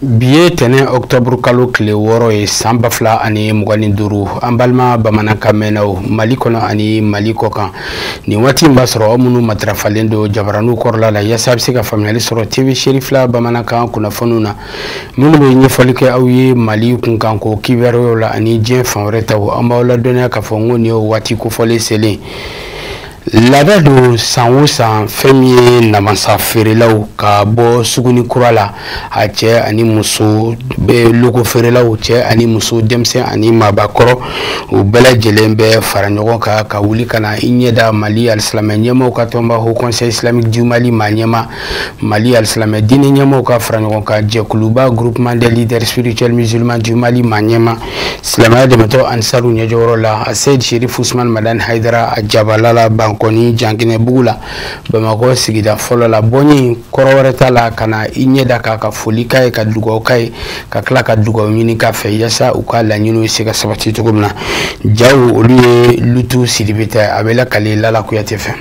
Bi ye tɛnɛ octobre kalo tile 6 ye, san 2025. An balima bamanankan mɛnnaw Mali kɔnɔ ani Mali kɔ kan, nin waati in b'a sɔrɔ aw minnu matarafalen don jabaraniw kɔrɔla la, yaasa a bɛ se ka faamuyali sɔrɔ TV Cherifla bamanankan kunnafoniw na, minnu bɛ ɲɛfɔli kɛ aw ye Mali kunkanko kibaruyaw la ani diɲɛ fan wɛrɛ taw. An b'aw ladɔnniya k'a fɔ n ko nin ye o waati kofɔlen selen. Laada don, san o san, fɛn min ye namasa feerelaw ka bɔ suguni kura la, a cɛ ani muso bɛ, loko feerelaw, cɛ ani muso, denmisɛn ani maabakɔrɔ, u bɛɛ lajɛlen bɛ fara ɲɔgɔn kan ka wuli ka na i ɲɛda Mali alisilamɛ ɲɛmaaw ka tɔnba, Haut Conseil islamique du Mali maa ɲɛma, Mali alisilamɛ diinɛ ɲɛmaaw ka fara ɲɔgɔn kan jɛkuluba, Groupement des leaders spirituels musulmans du Mali maa ɲɛma, silamɛya dɛmɛtɔ Ansaru ɲɛjɔyɔrɔ la, Seyid Sherif Usman Madani Hayidara, a jabala la Bankɔni Jankinɛbugu la, Bamakɔ sigida fɔlɔ la. Bɔnni kɔrɔ wɛrɛ t'a la, ka na i ɲɛ da k'a ka foli k'a ye, ka dugawu k'a ye, ka tila ka dugawu ɲini k'a fɛ, yaasa u ka laɲiniw bɛ se ka sabati cogo min na. Jaw olu ye Lutu Sidibe ta, a bɛ lakale Lala Kuyate fɛ.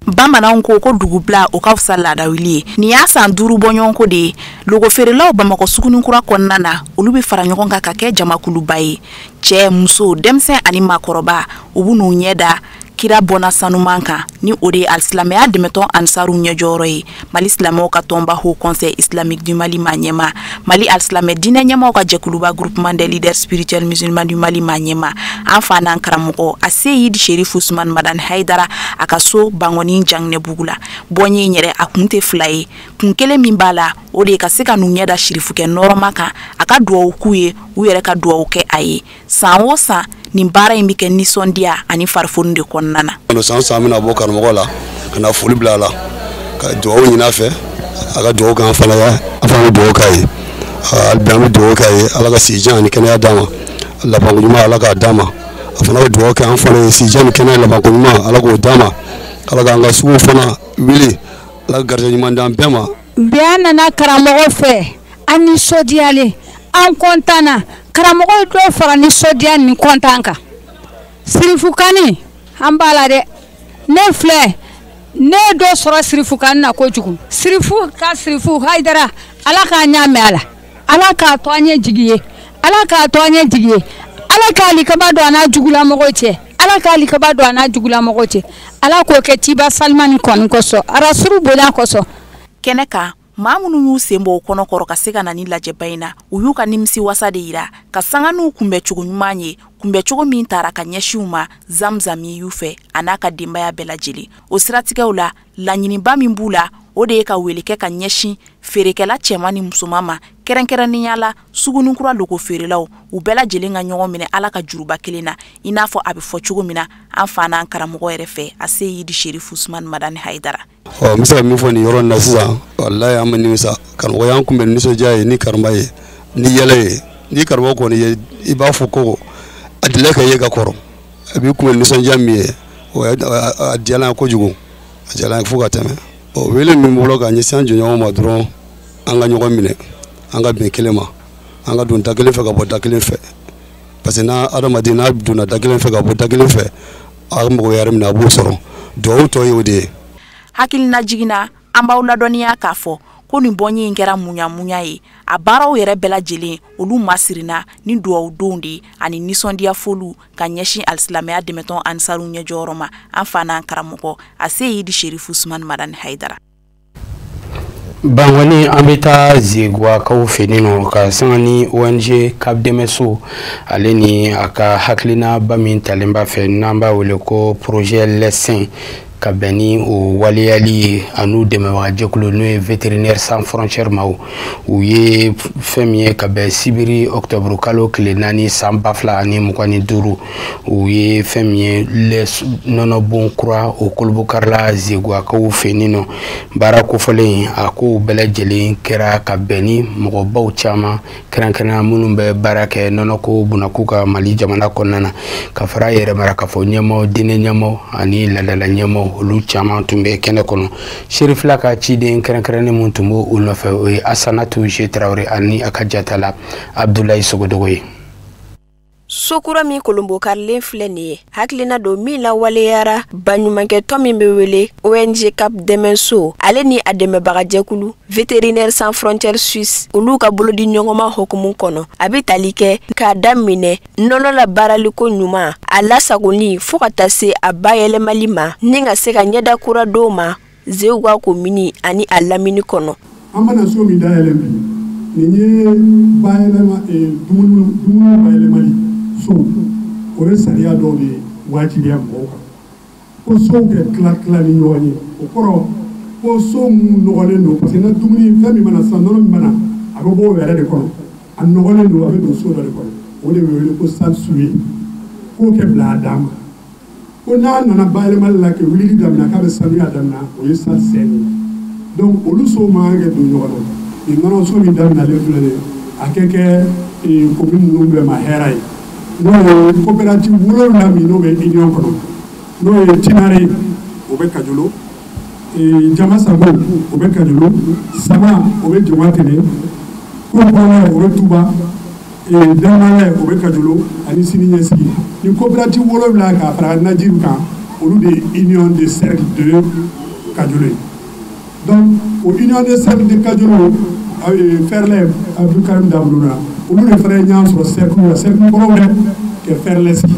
Bamananw ko ko dugubila o ka fisa laadawuli ye. Nin y'a san 5 bɔɲɔgɔnko de ye, logofeerelaw Bamakɔ sugunikura kɔnɔna na, olu bɛ fara ɲɔgɔn kan ka kɛ jamakuluba ye. Cɛ, muso, denmisɛn ani maakɔrɔba, u b'u n'u ɲɛ da kira bɔnna sanuman kan, ni o de ye alisilamɛya dɛmɛtɔn Ansaru ɲɛjɔyɔrɔ ye, Mali silamɛw ka tɔnba, Haut Conseil islamique du Mali maa ɲɛma, Mali alisilamɛ diinɛ ɲɛmaw ka jɛkuluba, Groupement des leaders spirituels musulmans du Mali maa ɲɛma, an fa n'an karamɔgɔ a Seyid Sherif Usman Madani Hayidara, a ka so Bankɔni Janginɛbugu la. Bɔnye in yɛrɛ, a kun tɛ fila ye. Kun kelen min b'a la, o de ye ka se ka n'u ɲɛ da sirifukɛ nɔrɔma kan, a ka duwawu k'u ye, u yɛrɛ ka duwawu kɛ a ye. San o san, nin baara in bɛ kɛ nisɔndiya ani farifoni de kɔnɔna na. San san bɛna bɔ karamɔgɔ la ka na foli bila a la, ka dugawu ɲini a fɛ, a ka dugawu k'an fana ye, an fana bɛ dugawu k'a ye. Hali bi an bɛ dugawu k'a ye, Ala ka sijan ani kɛnɛya d'a ma, labanko ɲuman Ala k'a d'a ma. A fana bɛ dugawu kɛ an fana ye, sijan ni kɛnɛya, labanko ɲuman, Ala k'o d'a ma. Ala k'an ka sugu fana wuli, Ala ka garijɛgɛ ɲuman d'an bɛɛ ma. Bi an nana karamɔgɔ fɛ, an nisɔndiyalen, an kɔntanna. Karamɔgɔ ye dɔ fara nisɔndiya ni kɔntan kan. Sirifukani, an b'a la dɛ. Ne filɛ, ne ye dɔ sɔrɔ sirifukani na kojugu. Sirifu ka sirifu Hayidara, Ala k'a ɲɛ mɛn a la, Ala k'a to an ye jigi ye, Ala k'a to an ye jigi ye, Ala k'a likaba don a n'a jugulamɔgɔw cɛ, Ala k'a likaba don a n'a jugulamɔgɔw cɛ. Ala k'o kɛ ciba Salimani kɔni kosɔn, arasuru bonya kosɔn. Kɛnɛ kan, maa minnu y'u sen bɔ u kɔnɔ kɔrɔ ka se ka na ni lajɛba in na, u y'u ka nimisi wasa de yira ka sanga n'u kunbɛcogo ɲuman ye, kunbɛcogo min taara ka ɲɛsin u ma Zamzami y'u fɛ, a n'a ka denbaya bɛɛ lajɛlen. O siratigɛw la, laɲiniba min b'u la, o de ye ka wele kɛ ka ɲɛsin feerekɛla cɛman ni musoman ma, kɛrɛnkɛrɛnnenya la suguninkura loko feerelaw, u bɛɛ lajɛlen ka ɲɔgɔn minɛ Ala ka juruba kelen na, i n'a fɔ a bɛ fɔ cogo min na an fa n'an karamɔgɔ yɛrɛ fɛ, a Seyidi Sherif Usman Madani Hayidara. Ɔ, n bɛ se ka min fɔ nin yɔrɔ in na sisan, walayi an ma nimisa. Karamɔgɔ y'an kunbɛn nisɔndiya ye, ni karama ye, ni yɛlɛ ye. Ni karamɔgɔ kɔni ye, i b'a fɔ ko a delila ka ye ka kɔrɔ, a b'i kunbɛn nisɔndiya min ye, o a diyara n ye kojugu, a diyara n ye fo ka tɛmɛ. Ɔ, wele min bolo ka ɲɛsin an jɔɲɔgɔnw ma dɔrɔn, an ka ɲɔgɔn minɛ, an ka bɛn kelen ma, an ka don da kelen fɛ ka bɔ da kelen fɛ, parce que n'a adamaden n'a donna da kelen fɛ ka bɔ da kelen fɛ, a mago yɛrɛ min na, a b'o sɔrɔ. Duwawu tɔ ye o de ye. Hakilina jiginna, an b'aw ladɔnniya k'a fɔ ko nin bɔnye in kɛra muɲa-muɲa ye. A baaraw yɛrɛ bɛɛ lajɛlen, olu masirinna ni duwawudonw de ye ani nisɔndiya foliw ka ɲɛsin alisilamɛya dɛmɛtɔn Ansaru ɲɛjɔyɔrɔ ma, an fa n'an karamɔgɔ a Seyidi Sherif Usman Madani Hayidara. Bankɔni, an bɛ taa Zeguwakaw fɛ yen nɔ ka sanga ni ONG Cap Dɛmɛso ale ni a ka hakilinaba min talen b'a fɛ, n'an b'a wele ko projet Lɛsɛn, ka bɛn ni o waleyali ye, an'u dɛmɛbagajɛkulu, n'o ye Vétérinaire sans frontières maaw. U ye fɛn min ye, ka bɛn sibiri octobre kalo tile 4 san 2025, u ye fɛn min ye, lɛ nɔnɔbon kura, o kolobokarila Zeguwakaw fɛ yen nɔ. Baara kofɔlen, a kow bɛɛ lajɛlen kɛra ka bɛn ni mɔgɔbaw caman, kɛrɛnkɛrɛnnenya minnu bɛ baara kɛ nɔnɔko bunakun ka Mali jamana kɔnɔna na, ka fara yɛrɛmara k'a fɔ ɲɛmaaw, diinɛ ɲɛmaaw ani laadala ɲɛmaaw, olu caman tun bɛ kɛnɛ kɔnɔ. Serifila ka ciden kɛrɛnkɛrɛnnen min tun b'o u nɔfɛ, o ye Asanatu Ze Tarawele ani a ka jatala Abudulayi Sogodogo ye. So kura min kolonbokarilen filɛ nin ye, hakilina don min lawaleyara baɲumankɛtɔn min bɛ wele ONG Cap Dɛmɛso, ale ni a dɛmɛbagajɛkulu Vétérinaires Sans Frontières Suisse, olu ka bolodi ɲɔgɔnma hukumu kɔnɔ. A bɛ tali kɛ k'a daminɛ nɔnɔ la baaraliko ɲuman, a lasagoli fo ka taa se a bayɛlɛmali ma, ni ka se ka ɲɛda kura dɔw ma Zeguwa komini ani a lamini kɔnɔ. An mana so min dayɛlɛ bi, nin ye bayɛlɛma, dumuni bayɛlɛmali so, o ye sariya dɔw de wajibiya mɔgɔw kan ko sow kɛ tila tila ni ɲɔgɔn ye. O kɔrɔ ko so mun nɔgɔlen don, parce que na dumuni fɛn min mana san, nɔnɔ min mana, a bɛ bɔ o yɛrɛ de kɔnɔ, a nɔgɔlen don, a bɛ don so dɔ de kɔnɔ, o de bɛ wele ko salle souillée. K'o kɛ bila a dan ma, ko n'a nana bayɛlɛmali la kɛ wulili daminɛ, k'a bɛ sanuya daminɛ, o ye salle saine ye. Donc olu sow man kan kɛ don ɲɔgɔn na. Nin nɔnɔ so min daminɛlen filɛ nin ye, a kɛ commune ninnu bɛɛ ma hɛrɛ ye, n'o ye coopérative 7 min n'o bɛ union kɔnɔ, n'o ye Tinare, o bɛ Kajolo, Jamasago, o bɛ Kajolo, Sama, o bɛ Jomatene, Kurukɔnɛ, o bɛ Tuba, Dɛnmalɛ, o bɛ Kajolo, ani Sini Ɲɛsigi. Nin coopérative 7 k'a fara Najiru kan, olu de ye union de cercle de Kajolo ye. Donc o union de cercle de Kajolo, Fɛrɛlɛ Abdulkarim Dabolo la, olu de fana ye ɲɔgɔn sɔrɔ cercle la, cercle kɔrɔw dɛ, kɛ Fɛrɛlɛ sigi.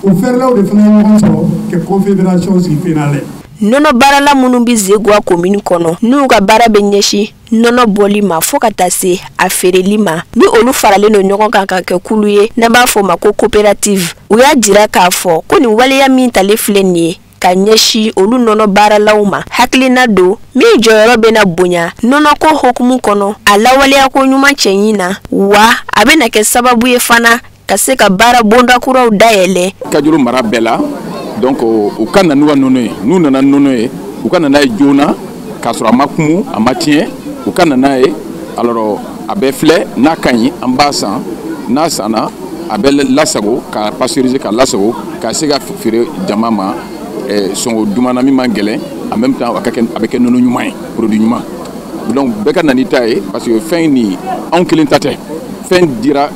O Fɛrɛlɛw de fana ye ɲɔgɔn sɔrɔ kɛ confédération sigi Fenalɛ. Nɔnɔ baarala minnu bɛ Zeguwa komini kɔnɔ, n'u ka baara bɛ ɲɛsin nɔnɔ bɔli ma fo ka taa se a feereli ma, ni olu faralen don ɲɔgɔn kan ka kɛ kulu ye n'an b'a fɔ o ma ko coopérative, u y'a jira k'a fɔ ko nin waleya min talen filɛ nin ye ka ɲɛsin olu nɔnɔ baaralaw ma, hakilina don min jɔyɔrɔ bɛna bonya nɔnɔko hukumu kɔnɔ, a lawaleyako ɲuman cɛɲi na, wa a bɛna kɛ sababu ye fana ka se ka baara bonda kuraw dayɛlɛ. Kajolo mara bɛɛ la, donc u ka na n'u ka nɔnɔ ye, n'u nana nɔnɔ ye, u ka na n'a ye joona k'a sɔrɔ a ma kumu, a ma tiɲɛ, u ka na n'a ye. Alors a bɛ filɛ, n'a ka ɲi an b'a san, n'a sanna a bɛ lasago, ka pasteuriser, ka lasago, ka se ka feere jama ma sɔngɔ duman na min man gɛlɛn, en même temps a bɛ kɛ nɔnɔ ɲuman ye, produit ɲuman. Donc bɛɛ ka na n'i ta ye, parce que fɛn nin anw kelen ta tɛ, fɛn dira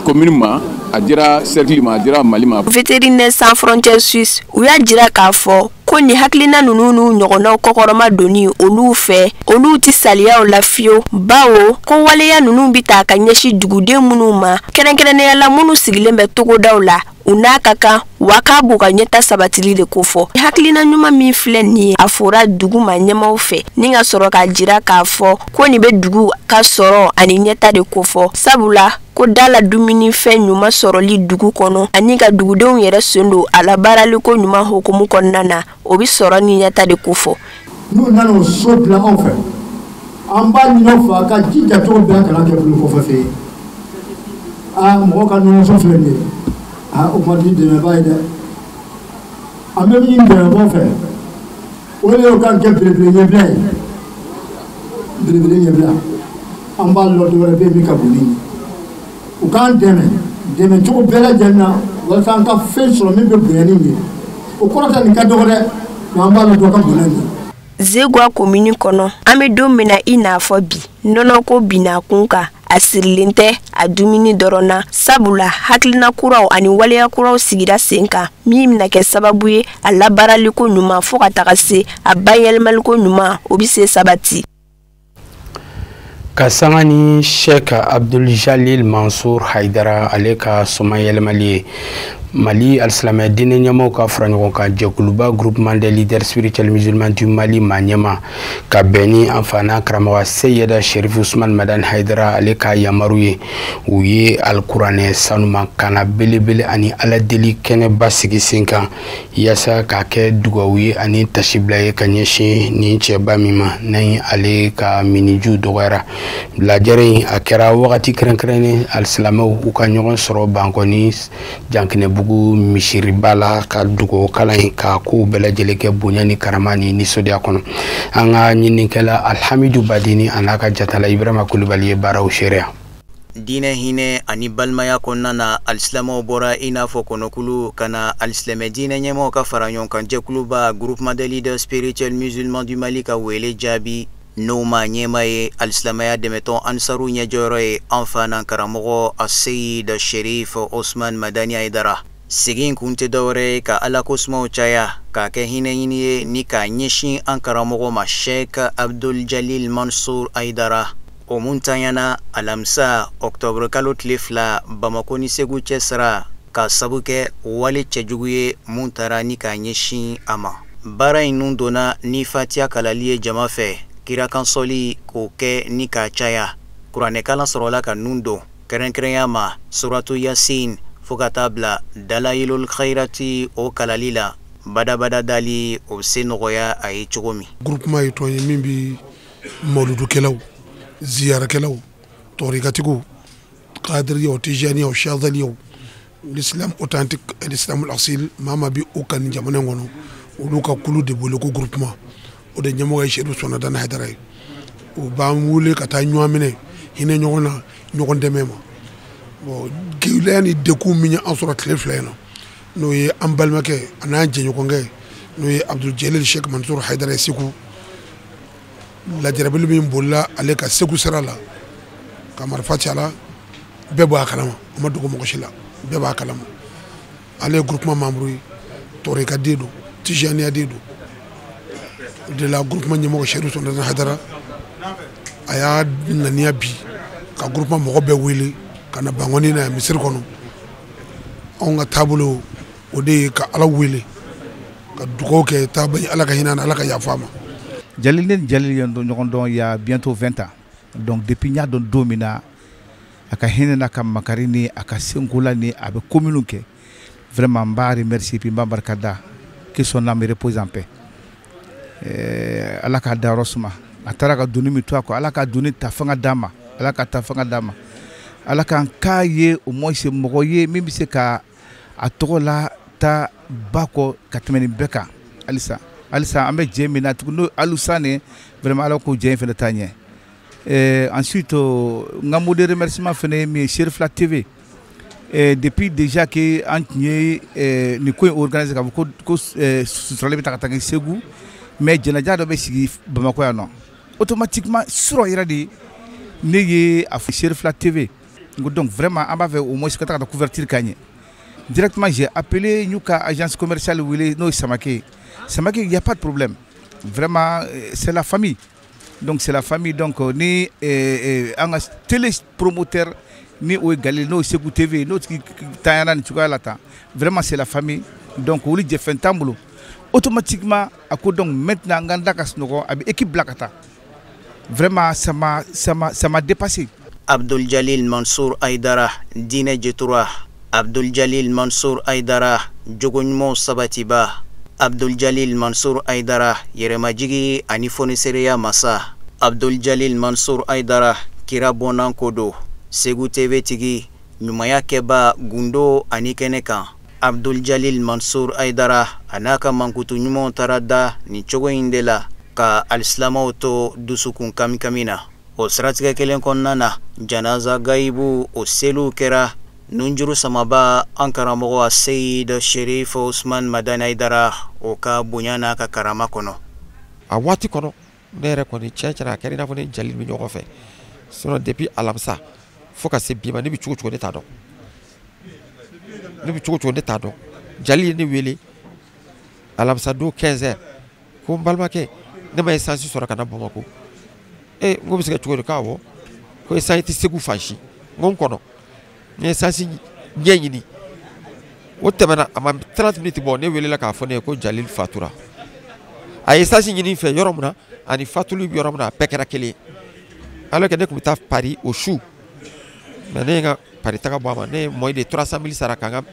commune ma, a dira cercle ma, a dira Mali ma. Vétérinaires Sans Frontières Suisse, u y'a jira k'a fɔ ko nin hakilina ninnu n'u ɲɔgɔnnaw kɔkɔrɔma donni olu fɛ, olu tɛ saliyaw la fiyewu, bawo ko waleya ninnu bɛ ta ka ɲɛsin duguden minnu ma, kɛrɛnkɛrɛnnenya la minnu sigilen bɛ togodaw la, u n'a ka kan wa k'a b'u ka ɲɛta sabatili de kofɔ. Hakilina ɲuman min filɛ nin ye, a fɔra dugu ma ɲɛmaw fɛ, ni ka sɔrɔ k'a jira k'a fɔ ko nin bɛ dugu ka sɔrɔ ani ɲɛta de kofɔ, sabula ko da la dumunifɛn ɲuman sɔrɔli dugu kɔnɔ ani ka dugudenw yɛrɛ sen don a la baaraliko ɲuman hukumu kɔnɔna na, o bɛ sɔrɔ ni ɲɛta de kofɔ. N'u nana o so dilan anw fɛ, an b'a ɲini aw fɛ a ka jija cogo bɛɛ kana kɛ bolo kɔfɛ fɛn ye. Aa, mɔgɔ ka nɔnɔso filɛ nin ye, aa, o ma di dɛmɛbaa ye dɛ. An bɛ min dɛmɛbaaw fɛ, o de y'o kan kɛ belebele ɲɛbila ye, belebele ɲɛbila. An b'a lɔ dɔ wɛrɛ bɛ yen min ka bon ni nin ye. U k'an dɛmɛ dɛmɛ cogo bɛɛ lajɛlen na walasa an ka fɛn sɔrɔ min bɛ bonya ni nin ye. O kɔrɔ tɛ nin ka dɔgɔ dɛ, nka an b'a lɔ dɔ ka bon ni nin ye. Zeguwa komini kɔnɔ, an bɛ don min na i n'a fɔ bi, nɔnɔko binna kun kan, a sirilen tɛ a dumuni dɔrɔn na, sabula hakilina kuraw ani waleya kuraw sigira sen kan min bɛna kɛ sababu ye a labaaraliko ɲuman fo ka taga se a bayɛlɛmaliko ɲuman, o bɛ se sabati. Ka sanga ni Sheikh Abdul Jalil Mansour Haidara ale ka somayɛlɛmali ye, Mali alisilamɛ diinɛ ɲɛmaaw ka fara ɲɔgɔn kan jɛkuluba groupement des leaders spirituels musulmans du Mali maa ɲɛma, ka bɛn ni an fa n'a karamɔgɔ Seyida Sherif Usman Madani Haidara ale ka yamaru ye, u ye alikuranɛ sanuman kana belebele ani ala deli kɛnɛba sigi sen kan yaasa k'a kɛ dugawu ye ani tasibila ye ka ɲɛsin nin cɛba min ma ni ale ka miniju dɔgɔyara. Lajɛrɛ in a kɛra wagati kɛrɛnkɛrɛnnen alisilamɛw u ka ɲɔgɔn sɔrɔ Bankɔni Jankinɛbugu misiriba la ka dugawu kalan in ka kow bɛɛ lajɛlen kɛ bonya ni karama ni nisɔndiya kɔnɔ. An ka ɲininikɛla Alhamidu Badini a n'a ka jatala Ibrahima Kulubali ye baaraw seereya. Diinɛ hinɛ ani balimaya kɔnɔna na, alisilamɛw bɔra i n'a fɔ kɔnɔkulu ka na alisilamɛ diinɛ ɲɛmaaw ka fara ɲɔgɔn kan jɛkuluba groupement des leaders spirituels musulmans du Mali ka wele jaabi. N'o ma ɲɛma ye alisilamɛya dɛmɛtɔn Ansaru ɲɛjɔyɔrɔ ye, an fa n'an karamɔgɔ Aseyid Sherif Osman Madani Hayidara. Sigi kun tɛ dɔwɛrɛ ye ka Ala ko sumaw caya, k'a kɛ hinɛ ɲini ye ni k'a ɲɛsin an karamɔgɔ ma Sheikh Abdul Jalil Mansur Hayidara. O mun tanyana alamisa octobre kalo tile 2 Bamako ni Segu cɛ sira, k'a sabu kɛ wale cɛjugu ye mun taara ni k'a ɲɛsin a ma. Baara in nun donna ni fatiya kalali ye jama fɛ, kirakansɔli k'o kɛ ni k'a caya. Kuranɛkalan sɔrɔla ka nun don, kɛrɛnkɛrɛnya ma suratu Yasin fo ka taa bila Dalayilul Khayrati o kalali la. Badabada dali o bɛ se nɔgɔya a ye cogo min. Groupement ye tɔn ye min bi mawuludukɛlaw, ziyarakɛlaw, tɔrikatigiw, kadiriyaw, tijaniyaw, shadaliyaw, l'islam authentique, l'islam asil, maa maa bi o kan jamana in kɔnɔ, olu ka kulu de bolo ko groupement. O de ɲɛmɔgɔ ye Seyidu Sɔnna Hayidara ye. O b'an wele ka taa ɲɔgɔn minɛ, hinɛ ɲɔgɔn na, ɲɔgɔn dɛmɛ ma. Bon, gɛlɛya ni degun min ye an sɔrɔ tile 2 in na, n'o ye an balimakɛ a n'an jɛɲɔgɔnkɛ, n'o ye Abdul Jalil Sheikh Mansur Hayidara ye Segu, lajarabili min bolila ale ka Segu sira la ka marifa ci a la, bɛɛ bɔ a kalama, o ma dogo mɔgɔ si la, bɛɛ b'a kalama. Ale ye groupement membre ye, tɔrika den don, tijaniya den don. O de la groupement ɲɛmɔgɔ Seyidu Sɔnna Hayidara a y'a ŋaniya bi ka groupement mɔgɔ bɛɛ wele ka na Bankɔni na yan misiri kɔnɔ. Anw ka taabolo o de ye ka Ala wele ka dugawu kɛ taaba Ala ka hinɛ, Ala ka yafa a ma. Jalil, ne ni Jalil ye ɲɔgɔn dɔn il y a bientôt 20 ans. Donc depuis n y'a dɔn don min na, a ka hinɛ n'a ka makari ni a ka senkola ni a bɛ ko minnu kɛ, vraiment n b'a remercier, puis n b'a barika da, que son âme repose en paix. Ala k'a dayɔrɔ suma. A taara ka doni min to a kɔ, Ala ka doni ta fanga d'a ma, Ala ka ta fanga d'a ma, Ala k'an k'a ye au moins mɔgɔ ye min bɛ se ka a tɔgɔ la ta ba kɔ ka tɛmɛ nin bɛɛ kan. Halisa halisa an bɛ jɛ min na tugun, n'o alusa nin, vraiment Ala k'o jɛ in fana taa ɲɛ. Ensuite, n ka mot de remerciement fana ye min ye, Serifila TV. Depuis déjà que an tun ye nin ko in organiser k'a fɔ ko suturali bɛ ta ka taa kɛ Segu, mais jɛnɛja dɔ bɛ sigi Bamakɔ yan nɔ, automatiquement surɔ yɛrɛ de ne ye a fɔ Serifila TV, n ko donc vraiment an b'a fɛ au moins ka taa ka couverture k'a ɲɛ. Directement j'ai appelé n'u ka agence commerciale wele, n'o ye Samake ye. Samake, il y a pas de problème, vraiment c'est la famille, donc c'est la famille. Donc ni an ka télé promoteur ni o ye Galile, n'o ye Segu TV, n'o tigi tanyana nin cogoya la tan, vraiment c'est la famille, donc olu jɛfɛn t'an bolo. Automatiquement a ko donc maintenant n ka n da ka sunɔgɔ, a bɛ équipe bila ka taa. Vraiment ça m'a dépassé. Abdul Jalil Mansour Aidara, diinɛ jetura. Abdul Jalil Mansour Aidara, jogo ɲumanw sabatiba. Abdul Jalil Mansour Aidara, yɛrɛmajigi ani fonisereya masa. Abdul Jalil Mansour Aidara, kira bɔnnan ko don. Segu TV tigi, ɲumanya kɛba gundo ani kɛnɛ kan. Abdul Jalil Mansour Aidara a n'a ka mankutu ɲumanw taara da nin cogo in de la ka alisilamɛw to dusukun kamikami na. O siratigɛ kelen kɔnɔna na, janaza gayibu o seliw kɛra nunjuru samaba an karamɔgɔ Seyid Sherif Usman Madani Aidara o ka bonya n'a ka karama kɔnɔ. A waati kɔnɔ, ne yɛrɛ kɔni, tiɲɛ tiɲɛ na, a kɛra i n'a fɔ ne Jalil bɛ ɲɔgɔn fɛ. Sinon depuis alamisa fo ka se bi ma, ne bɛ cogo cogo, ne t'a dɔn. Ne bɛ cogo cogo, ne t'a dɔn. Jalil ye ne wele alamisa don 15 heures ko n balimakɛ, ne ma essence sɔrɔ ka na Bamakɔ. E, n ko bɛ se ka cogo di? K'awɔ, ko essence tɛ Segu fan si. N ko n kɔnɔ, n ye essence ɲɛɲini. O tɛmɛna, a ma 30 minutes bɔ, ne welela k'a fɔ ne ye ko Jalil fatura. A ye essence ɲini fɛ yɔrɔ min na ani fatuli bɛ yɔrɔ min na, a bɛɛ kɛra kelen ye. Alors que ne tun bɛ taa Paris o su, mais ne ye n ka Paris taga bɔ a ma. Ne ye moins de 300 000 sara ka n ka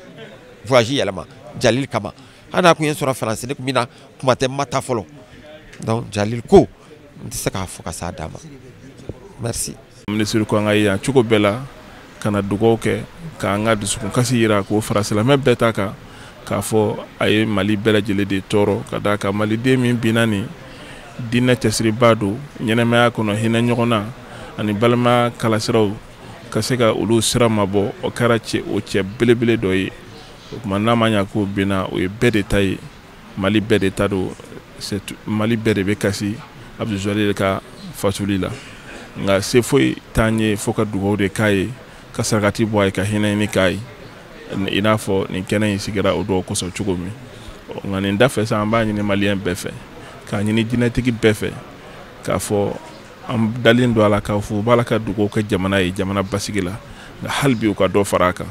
voyage yɛlɛma Jalil kama. Hali n'a tun ye n sɔrɔ Faransi, ne tun bɛ na, kuma tɛ n ma taa fɔlɔ. Donc Jalil ko n tɛ se k'a fɔ ka s'a dan ma. Merci. Minisiri ko an ka yan cogo bɛɛ la ka na dugawu kɛ k'an ka dusukun kasi yira k'o fara silamɛ bɛɛ ta kan, k'a fɔ a ye Mali bɛɛ lajɛlen de tɔɔrɔ, ka d'a kan maliden min binna nin diinɛ cɛsiriba don ɲɛnɛmaya kɔnɔ, hinɛ ɲɔgɔn na ani balimaya kalasiraw ka se ka olu sira mabɔ, o kɛra cɛ o cɛ belebele dɔ ye. O tuma n'a ma ɲa k'o binna, o ye bɛɛ de ta ye, Mali bɛɛ de ta don, Mali bɛɛ de bɛ kasi Abdul Jalil ka fatuli la. Nka se foyi t'an ye fo ka dugawu de k'a ye, ka sarakati bɔ a ye, ka hinɛ ɲini k'a ye, i n'a fɔ nin kɛnɛ in sigira o dɔw kosɔn cogo min. Nka nin da fɛ sa, an b'a ɲini maliyɛn bɛɛ fɛ, k'a ɲini jinɛtigi bɛɛ fɛ, k'a fɔ an dalen don a la k'a fɔ u b'a la ka dugawu kɛ jamana ye, jamana basigi la, nka hali bi u ka dɔ fara a kan.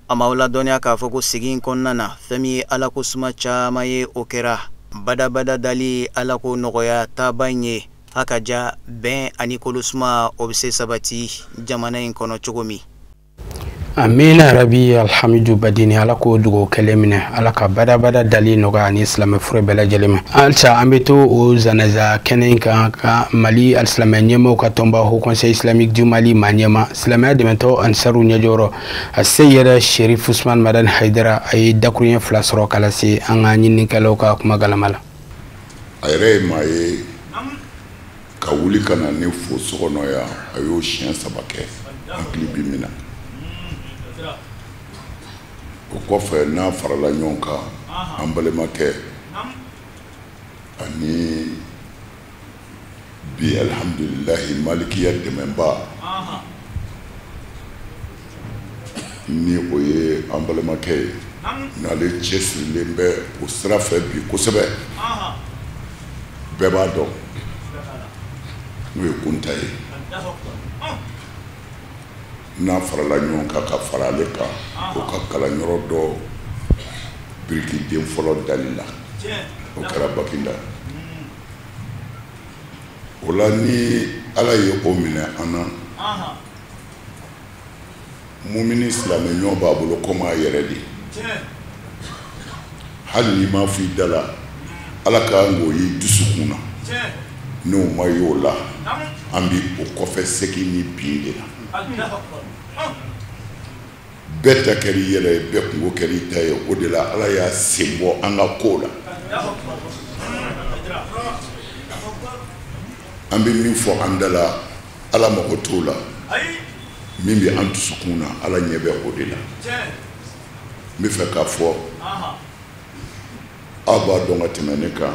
An b'aw ladɔnniya k'a fɔ ko sigi in kɔnɔna na, fɛn min ye Ala ko suma caman ye, o kɛra badabada dali Ala ko nɔgɔya taaba in ye, a ka ja bɛn ani kolosuma o bɛ se sabati jamana in kɔnɔ cogo min. Amina rabi. Alhamidu Badini, Ala k'o dugawu kɛlen minɛ, Ala ka badabada dali nɔgɔya ani silamɛ furu bɛɛ lajɛlen ma. Halisa an bɛ to o zanaza kɛnɛ in kan ka Mali alisilamɛ ɲɛmaaw ka tɔnba Haut Conseil islamique du Mali maa ɲɛma, silamɛya dɛmɛtɔ Ansaru ɲɛjɔyɔrɔ, a se yɛrɛ Sherif Usman Madani Hayidara, a ye dakuruɲɛ 2 sɔrɔ ka lase an ka ɲininikɛlaw ka kuma galama la. A yɛrɛ ye maa ye ka wuli ka na ne fo so kɔnɔ yan, a y'o siɲɛ 3 kɛ, hakili bi min na. O kɔfɛ, n'a farala ɲɔgɔn kan, an balimakɛ ani bi alhamdulilahi malikiya dɛmɛba, ni o ye an balimakɛ ye, n'ale cɛsirilen bɛ o sira fɛ bi kosɛbɛ, bɛɛ b'a dɔn, n'o ye Kunta ye. N'a farala ɲɔgɔn kan ka fara ale kan, o ka kalanyɔrɔ dɔ birikiden fɔlɔ dali la, o kɛra Bakinda. O la, ni Ala ye o minɛ an na, mumini silamɛ ɲɔgɔn b'a bolo komi a yɛrɛ de, hali n'i m'a fɔ i da la, Ala ka kan k'o ye dusukun na. N'o ma ye o la, an bɛ o kɔfɛ segin ni bin de la. Bɛɛ ta kɛra i yɛrɛ ye, bɛɛ kungo kɛra i ta ye. O de la Ala y'a sen bɔ an ka ko la. An bɛ min fɔ an da la, Ala mago t'o la. Min bɛ an dusukun na, Ala ɲɛ bɛ o de la. N bɛ fɛ k'a fɔ, aw b'a dɔn ka tɛmɛ ne kan,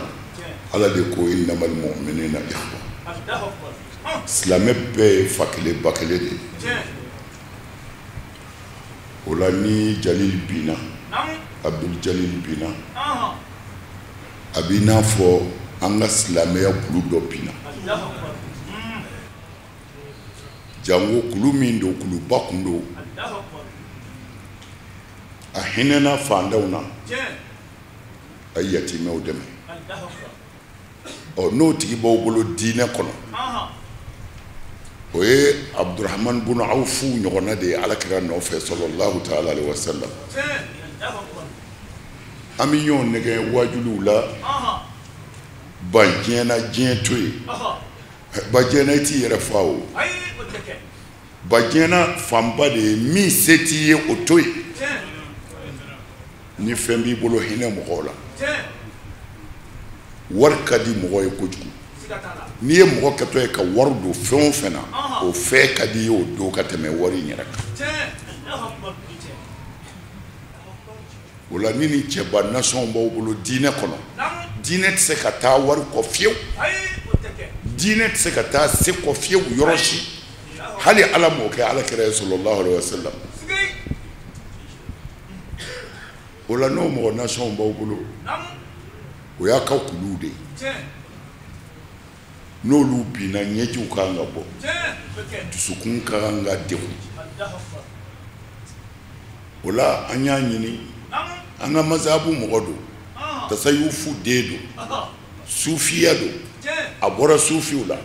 Ala de ko innamal mu'minina ikhwa, silamɛ bɛɛ ye fa kelen ba kelen de ye. O la, ni Jalil binna, Abdul Jalil binna, a b'i n'a fɔ an ka silamɛya kulu dɔ binna. Jango kulu min don, kuluba kun don, a hinɛna fantanw na, a ye yatimɛw dɛmɛ. Ɔ, n'o tigi b'aw bolo diinɛ kɔnɔ, o ye Abdurahman bunu Awfu ɲɔgɔnna de ye Alakira nɔfɛ, sallallahu ta'ala alaihi wa sallam. An bɛ ɲɔgɔn nɛgɛ wajuliw la, ban diɲɛ na, diɲɛ to yen. Ba diɲɛ na, i t'i yɛrɛ fa o. Ba diɲɛ na fanba de ye min se t'i ye, o to yen. Ni fɛn b'i bolo, hinɛ mɔgɔw la. Wari ka di mɔgɔ ye kojugu. N'i ye mɔgɔ kɛtɔ ye ka wari don fɛn o fɛn na, o fɛn ka di i ye o don ka tɛmɛ wari in yɛrɛ kan. O la, ni nin cɛba nasɔnw b'aw bolo diinɛ kɔnɔ, diinɛ tɛ se ka taa wari kɔ fiyewu, diinɛ tɛ se ka taa se kɔ fiyewu yɔrɔ si. Hali Ala m'o kɛ Ala kira ye, sallallahu alaihi wa sallam. O la, n'o mɔgɔ nasɔnw b'aw bolo, o y'a ka kuluw de ye. N'olu binna, ɲɛjiw ka kan ka bɔ, dusukun ka kan ka degun. O la, an y'a ɲini, an ka mazabu mɔgɔ don, tasayufu den don, sufiya don, a bɔra sufiw la,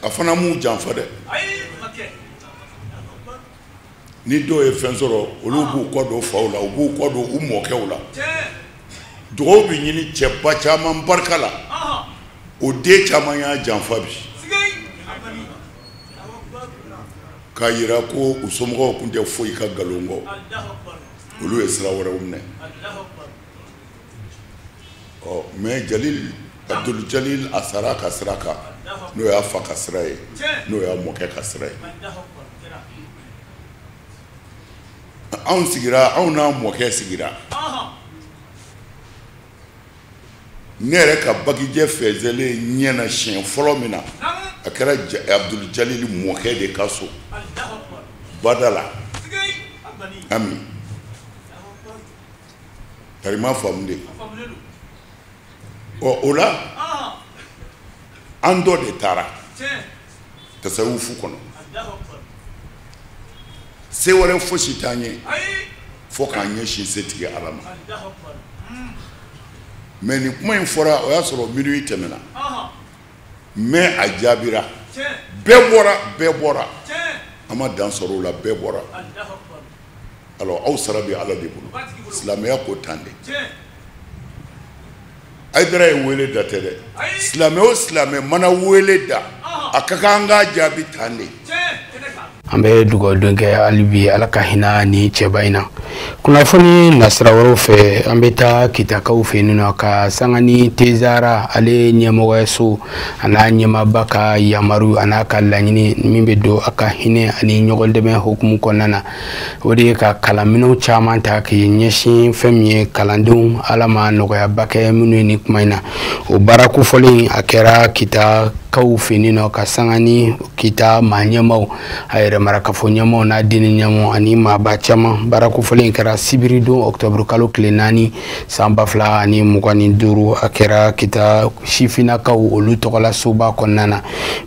a fana m'u janfa dɛ. Ni dɔw ye fɛn sɔrɔ, olu b'u kɔ don faw la, u b'u kɔ don u mɔkɛw la. Dugawu bɛ ɲini cɛba caman barika la, o den caman y'a janfa bi, k'a yira ko u somɔgɔw tun tɛ foyi ka nkalon kɔ, olu ye sira wɛrɛw minɛ. Ɔ, mais Jalil, Abdul Jalil, a sara a ka sira kan, n'o y'a fa ka sira ye, n'o y'a mɔkɛ ka sira ye. Anw sigira, anw n'a mɔkɛ sigira. Ne yɛrɛ ka bagijɛ fɛnsɛlen ɲɛ na siɲɛ fɔlɔ min na, a kɛra Abdul Jalil mɔkɛ de ka so bada la. Ami tarima faamu de. Ɔ o la an dɔ de taara tasawufu kɔnɔ, se wɛrɛ fosi t'an ye fo k'an ɲɛsin setigi Ala ma. Mais nin kuma in fɔra, o y'a sɔrɔ minuit tɛmɛna, mais a jaabira, bɛɛ bɔra, bɛɛ bɔra, an ma dan sɔrɔ o la, bɛɛ bɔra. Alors aw sara bɛ Ala de bolo, silamɛya ko tan de. Hayidara ye wele da tɛ dɛ, silamɛ o silamɛ mana wele da, a ka kan an k'a jaabi tan de. An bɛ dugawu kɛ hali bi, Ala ka hinɛ ni cɛba in na. Kunnafoni nasira wɛrɛw fɛ, an bɛ taa Kitakaw fɛ yen nɔ ka sanga ni Tezara ale ɲɛmɔgɔyaso a n'a ɲɛmaaba ka yamaru a n'a ka laɲini min bɛ don a ka hinɛ ani ɲɔgɔn dɛmɛ hukumu kɔnɔna na, o de ye ka kalanminɛnw caman ta k'i ɲɛsin fɛn min ye kalandenw, Ala ma nɔgɔyaba kɛ minnu ye nin kuma in na. O baara kofɔlen a kɛra Kitakaw fɛ yen nɔ ka sanga ni Kita maa ɲɛmaaw, a yɛrɛ marakafo ɲɛmaaw n'a diinɛ ɲɛmaaw ani maaba caman. Baara kofɔlen kɛra sibiridon octobre kalo tile 4 san 2025, a kɛra Kita sifinnakaw olu tɔgɔla soba kɔnɔna na.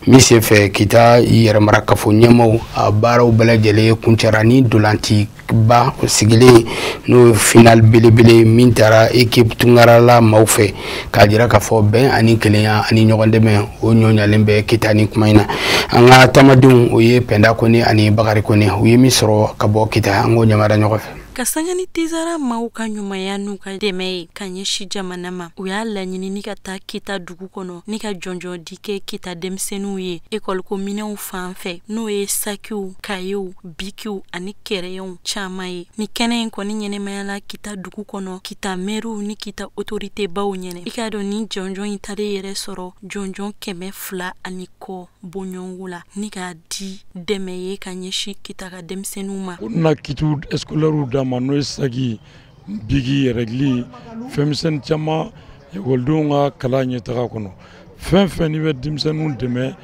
Min senfɛ Kita yɛrɛmarakafo ɲɛmaaw a baaraw bɛɛ lajɛlen kuncɛra ni dolanci ba sigilen n'o final belebele min taara équipe Tungarala maaw fɛ, k'a jira k'a fɔ bɛn ani kelenya ani ɲɔgɔn dɛmɛ o ɲɔɲalen bɛ Kita ni kuma in na. An ka taamadenw o ye Pɛnda Kone ani Bakari Kone, u ye min sɔrɔ ka bɔ Kita, an k'o ɲamada ɲɔgɔn fɛ. Ka sanga ni Tezara maaw ka ɲumanya n'u ka dɛmɛ ye ka ɲɛsin jamana ma, u y'a laɲini ni ka taa Kita dugu kɔnɔ ni ka jɔnjɔn di kɛ Kita denmisɛnninw ye ekɔliko minɛnw fan fɛ, n'o ye sakiw, kayew, bikiw ani kɛrɛyɛnw caman ye. Ni kɛnɛ in kɔni ɲɛnɛmayala Kita dugu kɔnɔ, Kita mɛriw ni Kita otorite baw ɲɛnɛ. I k'a dɔn ni jɔnjɔn in taara yɛrɛ sɔrɔ jɔnjɔn 200 ani kɔ bɔɲɔgɔnko la, ni k'a di dɛmɛ ye ka ɲɛsin Kita ka denmisɛnninw ma. U na kitiw scolaires d'a ma, n'o ye saki, bigi, rɛgili, fɛnmisɛnnin caman ekɔlidenw ka kalan ɲɛtaga kɔnɔ. Fɛn fɛn n'i bɛ denmisɛnninw dɛmɛ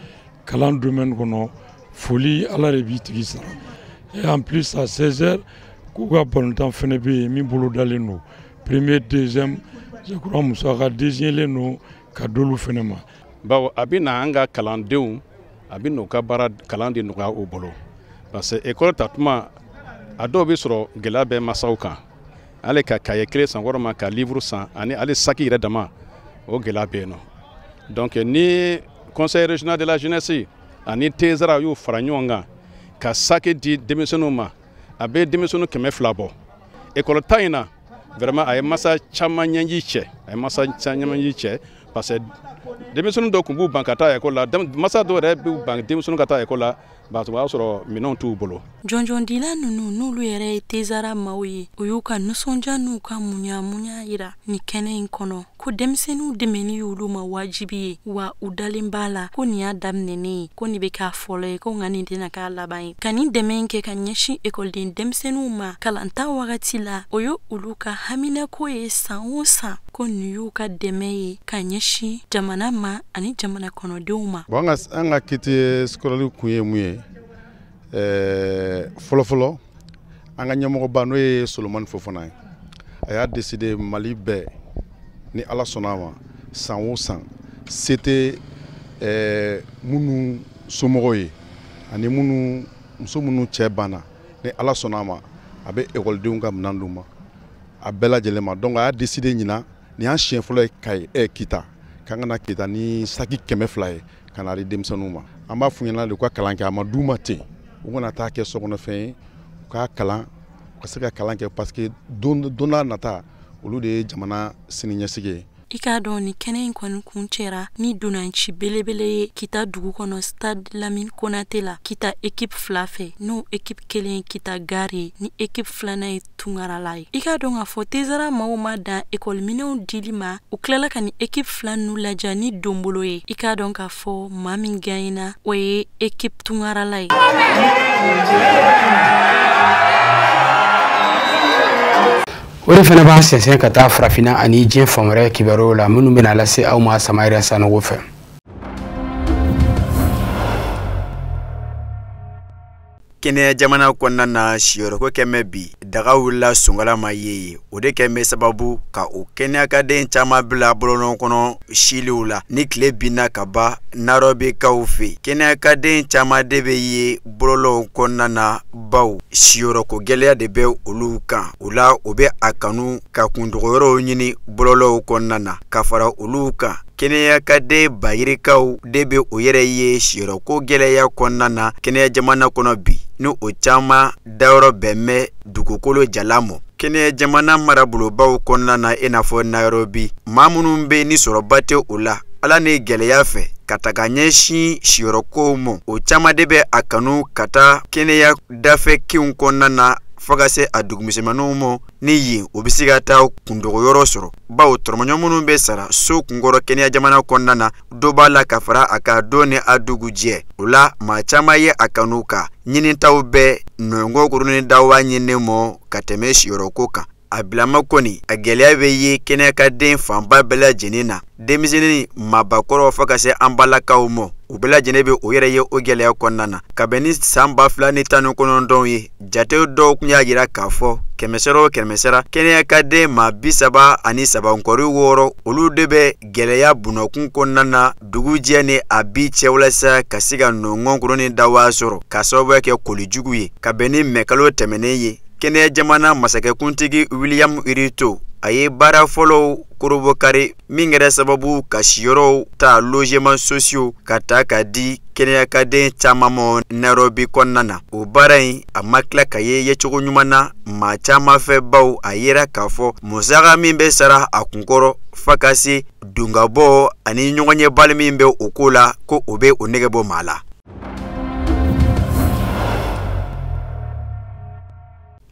kalan domaine kɔnɔ, foli Ala de b'i tigi sara. Et en plus à 16h k'u ka balontan fɛnɛ bɛ yen min bolo dalen don, premier, deuxième, je crois musaka désigné don ka d'olu fɛnɛ ma. Bawo a bɛ na an ka kalandenw, a bɛ n'u ka baara kalan de nɔgɔya u bolo, parce que école tatuma a dɔw bɛ sɔrɔ gɛlɛya bɛ masaw kan, hali ka kaye kelen san walima ka livre san ani hali saki yɛrɛ dama, o gɛlɛya bɛ yen nɔ. Donc ni conseil régional de la jeunesse ani Tezara y'u fara ɲɔgɔn kan ka saki di denmisɛnninw ma, a bɛ denmisɛnninw 200 bɔ. École ta in na vraiment a ye masa caman ɲɛji cɛ, a ye masa caman ɲɛji cɛ, parce que denmisɛnnin dɔw tun b'u ban ka taa école la, masa dɔw yɛrɛ b'u ban denmisɛnninw ka taa école la, parce que o y'a sɔrɔ minɛnw t'u bolo. Jɔnjɔndila ninnu n'olu yɛrɛ ye Tezara maaw ye, u y'u ka nisɔndiya n'u ka muɲa yira nin kɛnɛ in kɔnɔ, ko denmisɛnninw dɛmɛni y'olu ma wajibi ye, wa u dalen b'a la ko nin y'a daminɛnen ye, ko nin bɛ k'a fɔlɔ ye, ko nka nin tɛna k'a laban ye. Ka nin dɛmɛ in kɛ ka ɲɛsin ekɔliden denmisɛnninw ma kalanta wagati la, o ye olu ka haminako ye san o san, ko nin y'u ka dɛmɛ ye ka ɲɛsin jamana ma ani jamana kɔnɔdenw ma. Bon, an ka kiti scolaire kun ye mun ye? Fɔlɔfɔlɔ an ka ɲɛmɔgɔba n'o ye Solomani Fofana ye, a y'a décidé Mali bɛɛ ni Ala sɔnna a ma, san o san se tɛ minnu somɔgɔw ye ani minnu muso minnu cɛ banna, ni Ala sɔnna a ma a bɛ ekɔlidenw ka minɛn d'u ma a bɛɛ lajɛlen ma. Donc a y'a décidé ɲinan, nin y'an siɲɛ fɔlɔ ye Kayi Kita, k'an ka na Kita ni saki 200 ye ka na di denmisɛnninw ma. An b'a f'u ɲɛna de u ka kalan kɛ, a ma d'u ma ten, u kana taa kɛ sokɔnɔfɛn ye, u k'a kalan, u ka se ka kalan kɛ, parce que don n'a nata olu de ye jamana siniɲɛsigi ye. I k'a dɔn ni kɛnɛ in kɔni kun cɛra ni donanci belebele ye Kita dugu kɔnɔ stade Lamine Konate la, Kita équipe 2 fɛ, n'o équipe kelen ye Kita gare ye ni équipe filanan ye Tungarala ye. I k'a dɔn k'a fɔ Tezara maaw ma dan ekɔli minɛnw dili ma, u tilala ka ni équipe 2 ninnu laja ni donbolo ye. I k'a dɔn k'a fɔ maa min gagnera o ye équipe Tungarala ye. O de fana b'an sɛnsɛn ka taa farafinna ani diɲɛ fan wɛrɛ kibaruyaw la minnu bɛna lase aw ma Samayira Sanogo fɛ. Kɛnɛya jamana kɔnɔna na siyɔrɔko kɛmɛ bi daga wulila sonkala ma ye o de kɛmɛ sababu ka o kɛnɛyakaden caman bila bɔlɔlɔ kɔnɔ siliw la ni tile binna ka ban Nairobi-kaw fɛ. Kɛnɛyakaden caman de bɛ ye bɔlɔlɔw kɔnɔna na baw siyɔrɔko gɛlɛya de bɛ olu kan. O la o bɛ a kanu ka kundogoyɔrɔw ɲini bɔlɔlɔw kɔnɔna na ka fara olu kan. Kɛnɛyakaden bayirikaw de bɛ o yɛrɛ ye siyɔrɔko gɛlɛya kɔnɔna na kɛnɛya jamana kɔnɔ bi ni o caman dayɔrɔ bɛn bɛ dugukolo jalan mɔ. Kɛnɛya jamana marabolobaw kɔnɔna na i n'a fɔ Nairobi, maa minnu bɛ ni sɔrɔba tɛ o la ala ni gɛlɛya fɛ ka taga ɲɛsin siyɔrɔkow ma, o caman de bɛ a kanu ka taa kɛnɛya dafɛ kinw kɔnɔna na fo ka se a dugumisɛnninw ma ni yen o bɛ se ka taa kundogoyɔrɔ sɔrɔ. Bawo tɔrɔmɔɲɔ minnu bɛ sara so kunkɔrɔ kɛnɛya jamana kɔnɔna na dɔ b'a la ka fara a kan don ni a dugujɛ. O la maa caman ye a kanu ka ɲinitaw bɛ nɔngɔn kurunin dawa ɲini mɔ ka tɛmɛ siyɔrɔko kan. A bilama kɔni a gɛlɛya bɛ ye kɛnɛyakaden fanba bɛɛ lajɛlen na, denmisɛnnin maabakɔrɔ fo ka se an balakaw ma, u bɛɛ lajɛlen bɛ o yɛrɛ ye o gɛlɛya kɔnɔna na. Kabini san 2019 ye, jate dɔw tun y'a jira k'a fɔ kɛmɛsara o kɛmɛsara kɛnɛyakaden maa 33.6 olu de bɛ gɛlɛya bunakun kɔnɔna na dugujɛ ni a bi cɛ walasa ka se ka nɔngɔn kurunin dawa sɔrɔ k'a sababuya kɛ kolijugu ye. Kabini mɛkalo tɛmɛnen ye, kɛnɛya jamana masakɛkuntigi William Ruto a ye baara fɔlɔw korobokari min kɛra sababu ka siyɔrɔw ta logements sociaux ka ta ka di kɛnɛyakaden caman ma Nairobi kɔnɔna na. O baara in a ma tila ka ye yecogo ɲuman na maa caman fɛ, baw a yera k'a fɔ musaka min bɛ sara a kunkɔrɔ fo ka se dongabɔ ani ɲɔgɔnyebali min bɛ o ko la ko o bɛ o nege bɔ maa la.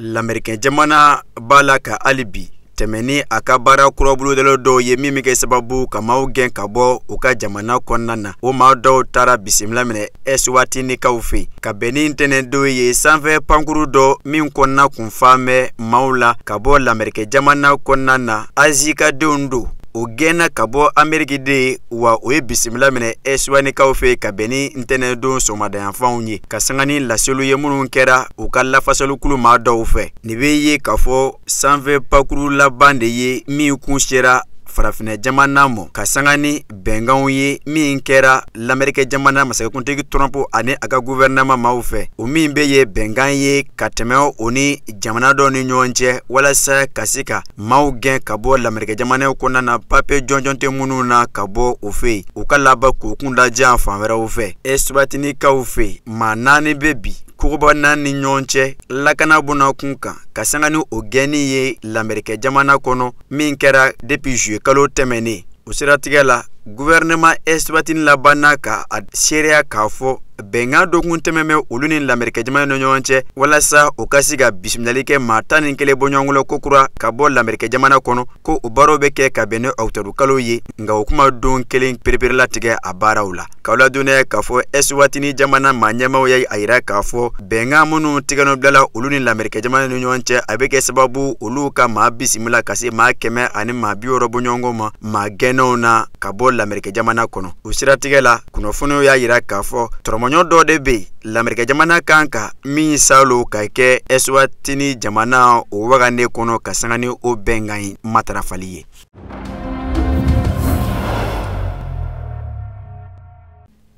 Lamɛrikɛn jamana b'a la ka hali bi tɛmɛ ni a ka baara kura bolodalen dɔw ye min bɛ kɛ sababu ka maaw gɛn ka bɔ u ka jamana kɔnɔna na. O maa dɔw taara bisimila minɛ Eswatinikaw fɛ ka bɛn ni ntɛnɛndon ye sanfɛ pankuru dɔ min kɔnɔna kun fan bɛ maaw la ka bɔ lamɛrikɛn jamana kɔnɔna na. Azikadenw don, o gɛnna ka bɔ Ameriki de wa o ye bisimila minɛ Eswanikaw fɛ ka bɛn ni ntɛnɛndon sɔgɔmadayanfanw ye ka sanga ni laseliw ye minnu kɛra u ka lafasalikulu maa dɔw fɛ. Nin bɛ ye k'a fɔ sanfɛ pakuru laban de ye min kun sera farafinna jamana ma ka sanga ni bɛnkanw ye min kɛra lamɛrikɛ jamana masakɛkuntigi Trump ani a ka gouvernement maaw fɛ, o min bɛ ye bɛnkan ye ka tɛmɛ o ni jamana dɔw ni ɲɔgɔn cɛ walasa ka se ka maaw gɛn ka bɔ lamɛrikɛ jamanaw kɔnɔna na papiye jɔnjɔn tɛ minnu na ka bɔ o fɛ yen, u ka laban k'u kun da jan fan wɛrɛw fɛ. Eswatinikaw fɛ maa 4 bɛ bi kogoba 4 ni ɲɔgɔn cɛ lakana bɔnna kun kan ka sanga ni o gɛnni ye lamɛrikɛ jamana kɔnɔ min kɛra depuis juillet kalo tɛmɛnen. O siratigɛ la gouvernement Eswatini labanna ka a seereya k'a fɔ bɛnkan dɔ kun tɛmɛn bɛ olu ni lamɛrikɛ jamana ni ɲɔgɔn cɛ walasa u ka se ka bisimilali kɛ maa 11 bɔɲɔgɔnko kokura ka bɔ lamɛrikɛ jamana kɔnɔ, ko o baaraw bɛ kɛ ka bɛn ni octobre kalo ye, nka o kuma don kelen pereperelatigɛ a baaraw la. K'aw ladɔnniya k'a fɔ Eswatini jamana maa ɲɛmaaw ye a yira k'a fɔ bɛnkan minnu tigɛnɔ bilala olu ni lamɛrikɛ jamana ni ɲɔgɔn cɛ, a bɛ kɛ sababu olu ka maa bisimila ka se maa 100 ani maa 60 bɔɲɔgɔnko ma maa gɛnnenw na ka bɔ lamɛrikɛ jamana kɔnɔ. O siratigɛ la kunnafoniw y'a yira k'a fɔ tɔrɔmɔɲɔ dɔ de bɛ yen lamɛrikɛ jamana kan ka min salo ka kɛ Eswatini jamana o wagande kɔnɔ ka sanga ni o bɛnkan in matarafali ye.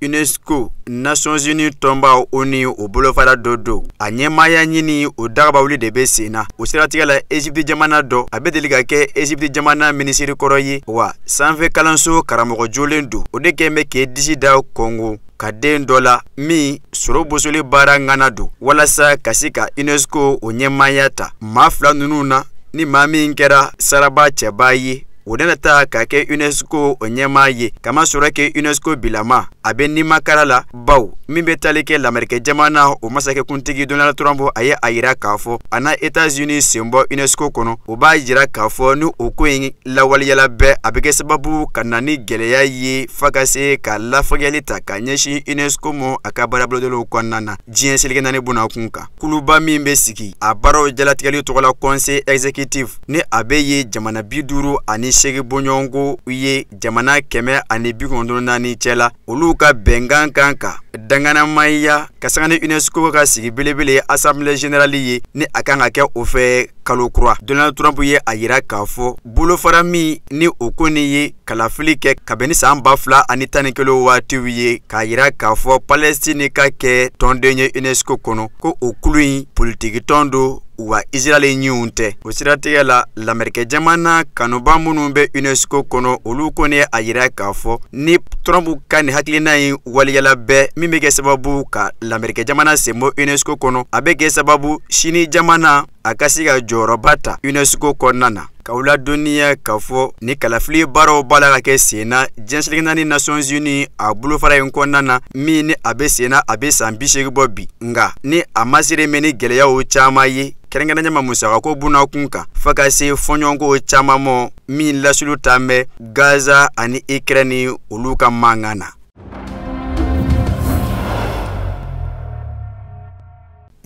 UNESCO Nations Unies tɔnba ONU o bolofara dɔ don, a ɲɛmaaya ɲini o dagabawuli de bɛ sen na. O siratigɛ la Egypte jamana dɔ a bɛ deli ka kɛ Egypte jamana minisiri kɔrɔ ye wa sanfɛ kalanso karamɔgɔ jolen don, o de kɛn bɛ k'e disi da Kɔngo ka den dɔ la min sɔrɔ bosoli baara ŋana don walasa ka se ka UNESCO o ɲɛmaaya ta. Maa 2 ninnu na ni maa min kɛra saraba cɛba ye, O nana ta ka kɛ UNESCO o ɲɛmaa ye, kamasɔrɔ kɛ UNESCO bilama a bɛ nimakara la, baw min bɛ tali kɛ Lamerikɛ jamana o masakɛkuntigi Donald Trump, a ye a yira k'a fɔ a na États-Unis sen bɔ UNESCO kɔnɔ. O b'a jira k'a fɔ ni o ko in lawaleyala bɛɛ, a bɛ kɛ sababu ka na ni gɛlɛya ye f'a ka se ka lafagɛli ta ka ɲɛsin UNESCO ma a ka baarabolodaliw kɔnɔna na diɲɛ seleke naani bunakun kan. Kuluba min bɛ sigi a baaraw jalatigɛli tɔgɔ la Conseil exécutif, ni a bɛ ye jamana 58 bɔɲɔgɔnko ye jamana 194 cɛ la, olu ka bɛnkan kan ka danganamaya ka sanga ni UNESCO ka sigi belebele Assemblée générale ye, ni a kan ka kɛ o fɛ kalo kura. Donald Trump ye a yira k'a fɔ bolofara min ni o kɔni ye kalafili kɛ kabini san 2011 waatiw ye, k'a yira k'a fɔ Palestine ka kɛ tɔnden ye UNESCO kɔnɔ, ko o kulu in politiki tɔn don wa Israël ɲinw tɛ. O siratigɛ la, Lamerikɛ jamana kanuba minnu bɛ UNESCO kɔnɔ, olu kɔni a yira k'a fɔ ni Trump ka nin hakilina in waleyala bɛɛ, min bɛ kɛ sababu ka Lamerikɛ jamana sen bɔ UNESCO kɔnɔ, a bɛ kɛ sababu sini jamana a ka se ka jɔyɔrɔba ta UNESCO kɔnɔna na. K'aw ladɔnniya k'a fɔ ni kalafili baaraw b'a la ka kɛ sen na diɲɛ seleke naani Nations Unies a bolofara in kɔnɔna na, min ni a bɛ sen na a bɛ san 80 bɔ bi, nka ni a ma sere mɛn ni gɛlɛyaw caman ye, kɛrɛnkɛrɛnnenya ma musakako bunakun kan, fo ka se fɔɲɔgɔnkɔw caman ma min lasulu ta bɛ Gaza ani Ukraine olu ka mankan na.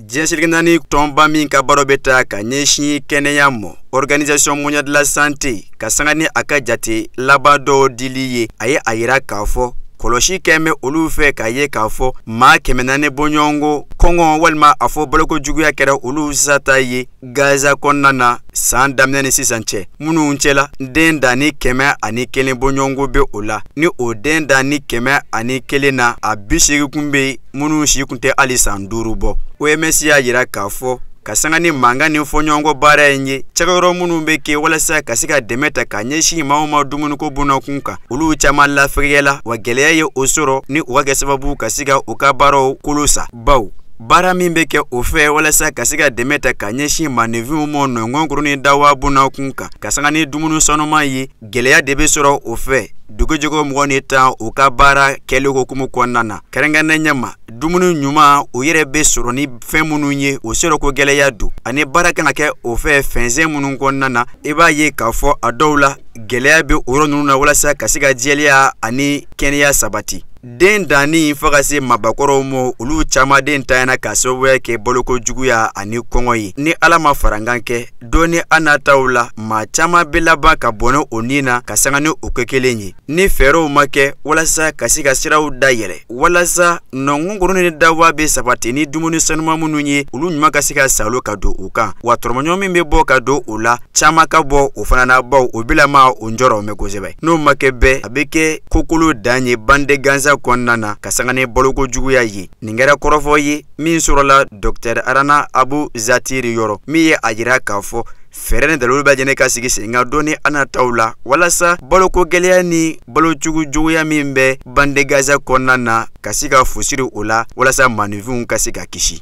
Diɲɛ seleke naani tɔnba min ka baaraw bɛ taa ka ɲɛsin kɛnɛya ma, Organisation mondiale de la santé, ka sanga ni a ka jate laban dɔw dili ye, a ye a yira k'a fɔ kɔlɔsi kɛ bɛ olu fɛ k'a ye k'a fɔ maa 400 bɔɲɔgɔnko kɔngɔ walima a fɔ balokojuguya kɛra olu sata ye Gaza kɔnɔna na san daminɛ ni sisan cɛ, minnu cɛla den danni 101 bɔɲɔgɔnko bɛ o la. Ni o den danni 101 na, a 80 kun bɛ minnu si kun tɛ hali san 5 bɔ. OMS y'a yira k'a fɔ ka sanga ni mankan ni fɔɲɔgɔnkɔ baara in ye, cakɛyɔrɔ minnu bɛ kɛ walasa ka se ka dɛmɛ ta ka ɲɛsin maaw ma dumuniko bunakun kan, olu caman lafɛgɛyala, wa gɛlɛya ye o sɔrɔ ni u ka kɛ sababu ka se ka u ka baaraw kolo sa, baw baara min bɛ kɛ o fɛ walasa ka se ka dɛmɛ ta ka ɲɛsin maninfinw ma nɔngɔnkuru ni dawa bunakun kan, ka sanga ni dumuni sanuman ye, gɛlɛya de bɛ sɔrɔ o fɛ dugujɛkɔ 25 u ka baara kɛli hokumu kɔnɔna na. Kɛrɛnkɛrɛnnenya ma dumuni ɲuman o yɛrɛ bɛ sɔrɔ ni fɛn minnu ye, o sɔrɔ ko gɛlɛya don, ani baara kan ka kɛ o fɛ fɛnsɛn minnu kɔnɔna na, i b'a ye k'a fɔ a dɔw la gɛlɛya bɛ o yɔrɔ ninnu na walasa ka se ka jɛlenya ani kɛnɛya sabati. Den danni fo ka se mabakɔrɔw ma, olu caman den tanyana k'a sababuya kɛ balokojuguya ani kɔngɔ ye. Ni Ala ma farankan kɛ, don ni a nataw la, maa caman bɛ laban ka bɔnɛ o ni na ka sanga ni o kɛ kelen ye. Ni fɛɛrɛw ma kɛ walasa ka se ka siraw dayɛlɛ walasa nɔngɔnkuru ni dawa bɛ sabati ni dumuni sanuman minnu ye, olu ɲuman ka se ka salo ka don u kan, wa tɔrɔmɔɲɔgɔn min bɛ bɔ ka don o la, caman ka bɔ o fana na, baw o bilama o njɔrɔ mɛn kosɛbɛ. N'o ma kɛ bɛɛ, a bɛ kɛ kokolo dan ye bande gansan kɔnɔna na ka sanga ni balokojuguya ye. Nin kɛra kɔrɔfɔ ye min sɔrɔla Dr Arana Abu Zatiri yɔrɔ, min ye a yira k'a fɔ fɛɛrɛ ni dalilu bɛ jɛnɛ ka sigi sen kan don ni a nataw la walasa baloko gɛlɛya ni balocogo juguya min bɛ bande Gaza kɔnɔna na ka se ka fusiri o la walasa maninfinw ka se ka kisi.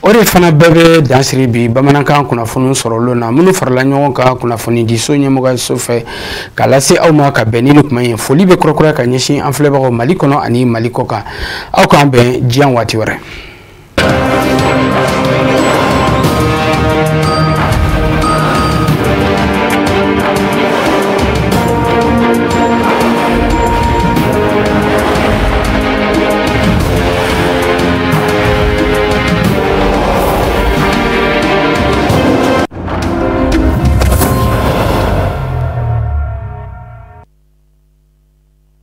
O de fana bɛɛ bɛ dansiri bi bamanankan kunnafoni sɔrɔlen na minnu farala ɲɔgɔn kan kunnafoni di so ɲɛmɔgɔyaso fɛ k'a lase aw ma ka bɛn ni nin kuma ye. Foli bɛ kurakuraya ka ɲɛsin an filɛbagaw Mali kɔnɔ ani Mali kɔ kan. Aw k'an bɛn diɲɛ waati wɛrɛ.